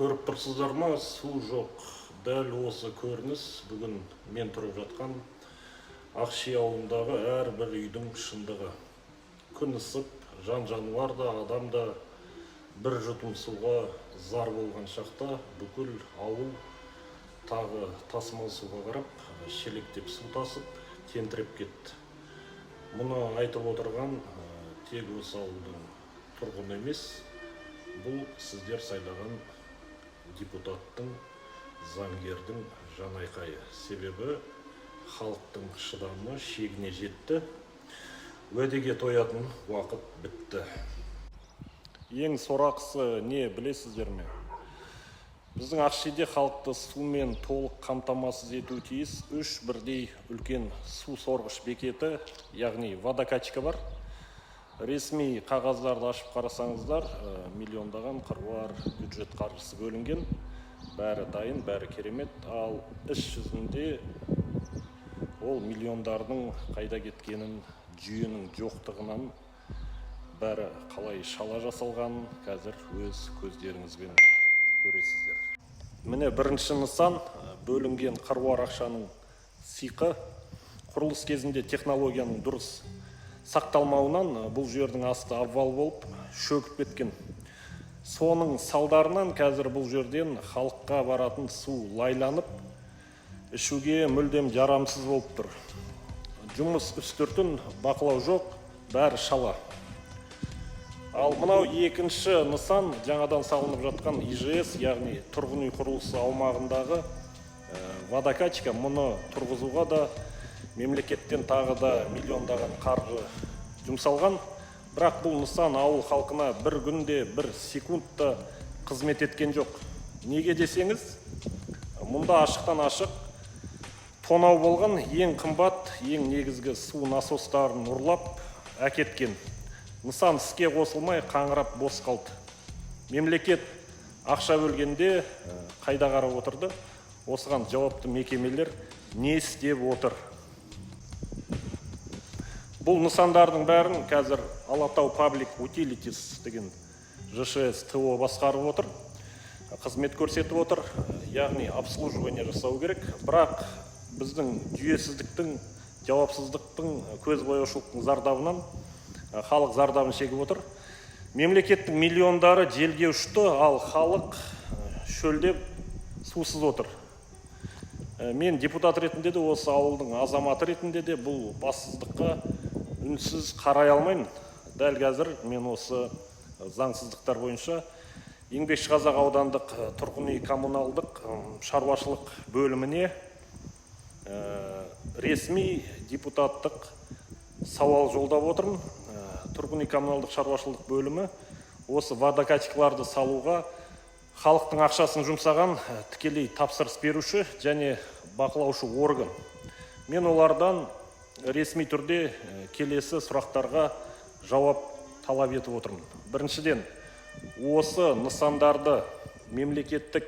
Көріп тұрсыздар ма, су жоқ. Дәл осы көрініс бүгін мен тұрып жатқан Ақши ауылындағы әрбір үйдің шындығы. Күн ысып, жан жануар да, адам да бір жұтым суға зар болған шақта бүкіл ауыл тағы тасымал суға қарап, шелектеп су тасып, тентіреп кетті. Мұны айтып отырған тек осы ауылдың тұрғыны емес, бұл сіздер сайлаған депутаттың, заңгердің жанайқайы. Себебі халықтың шыдамы шегіне жетті, уәдеге тоятын уақыт бітті. Ең сорақысы не, білесіздер ме? Біздің Ақшиде халықты сумен толық қамтамасыз ету тиіс үш бірдей үлкен су сорғыш бекеті, яғни водокачка бар. Ресми қағаздарды ашып қарасаңыздар, миллиондаған қыруар бюджет қаржысы бөлінген, бәрі дайын, бәрі керемет. Ал іс жүзінде ол миллиондардың қайда кеткенін, жүйенің жоқтығынан бәрі қалай шала жасалғанын қазір өз көздеріңізбен көресіздер. Міне, бірінші нысан, бөлінген қыруар ақшаның сиқы. Құрылыс кезінде технологияның дұрыс сақталмауынан бұл жердің асты обвал болып, шөгіп кеткен. Соның салдарынан қазір бұл жерден халыққа баратын су лайланып, ішуге мүлдем жарамсыз болып тұр. Жұмыс үстіртін, бақылау жоқ, бәрі шала. Ал мынау екінші нысан, жаңадан салынып жатқан ИЖС, яғни тұрғын үй құрылысы аумағындағы водокачка. Мұны тұрғызуға да мемлекеттен тағы да миллиондаған қаржы жұмсалған. Бірақ бұл нысан ауыл халқына бір күнде, бір секунд та қызмет еткен жоқ. Неге десеңіз, мұнда ашықтан ашық тонау болған. Ең қымбат, ең негізгі су насостарын ұрлап әкеткен. Нысан іске қосылмай, қаңырап бос қалды. Мемлекет ақша бөлгенде қайда қарап отырды? Осыған жауапты мекемелер не істеп отыр? Бұл нысандардың бәрін қазір Алатау Паблик Утилитис деген ЖШС ТОО басқарып отыр, қызмет көрсетіп отыр, яғни обслуживание жасау керек. Бірақ біздің жүйесіздіктің, жауапсыздықтың, көзбояушылықтың зардабынан халық зардабын шегіп отыр. Мемлекеттің миллиондары желге ұшты, ал халық шөлдеп, сусыз отыр. Мен депутат ретінде де, осы ауылдың азаматы ретінде де бұл бассыздыққа үнсіз қарай алмаймын. Дәл қазір мен осы заңсыздықтар бойынша Еңбекшіқазақ аудандық тұрғын үй коммуналдық шаруашылық бөліміне ресми депутаттық сауал жолдап отырмын. Тұрғын үй коммуналдық шаруашылық бөлімі осы водокачкаларды салуға халықтың ақшасын жұмсаған тікелей тапсырыс беруші және бақылаушы орган. Мен олардан ресми түрде келесі сұрақтарға жауап талап етіп отырмын. Біріншіден, осы нысандарды мемлекеттік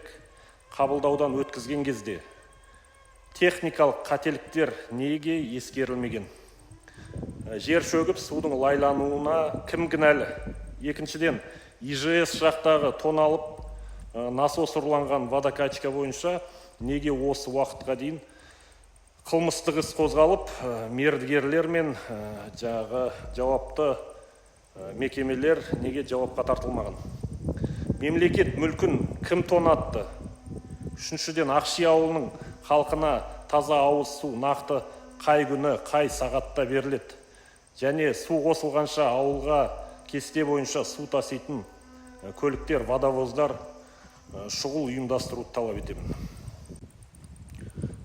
қабылдаудан өткізген кезде техникалық қателіктер неге ескерілмеген? Жер шөгіп, судың лайлануына кім кінәлі? Екіншіден, ИЖС жақтағы тоналып, насос ұрланған водокачка бойынша неге осы уақытқа дейін қылмыстық іс қозғалып, мердігерлер мен жаңағы жауапты мекемелер неге жауапқа тартылмаған? Мемлекет мүлкін кім тонатты? Үшіншіден, Ақши ауылының халқына таза ауыз су нақты қай күні, қай сағатта беріледі және су қосылғанша ауылға кесте бойынша су таситын көліктер, водовоздар шұғыл ұйымдастыруды талап етемін.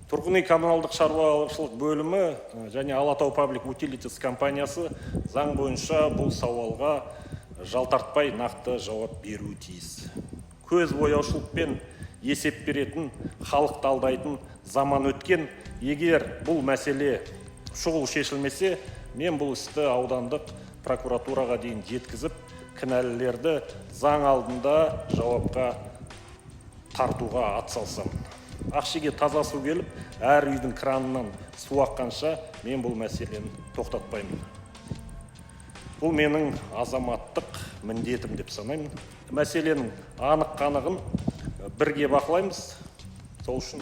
Тұрғын үй коммуналдық шаруашылық бөлімі және Алатау Паблик Утилитис компаниясы заң бойынша бұл сауалға жалтартпай нақты жауап беруі тиіс. Көз бояушылықпен есеп беретін, халықты алдайтын заман өткен. Егер бұл мәселе шұғыл шешілмесе, мен бұл істі аудандық прокуратураға дейін жеткізіп, кінәлілерді заң алдында жауапқа тартуға атсалысамын. Ақшиге таза су келіп, әр үйдің кранынан су аққанша, мен бұл мәселені тоқтатпаймын. Бұл менің азаматтық міндетім деп санаймын. Мәселенің анық қанығын Бірге бақылаймыз. Сол үшін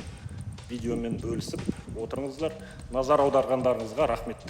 видеомен бөлісіп отырыңыздар. Назар аударғандарыңызға рахмет.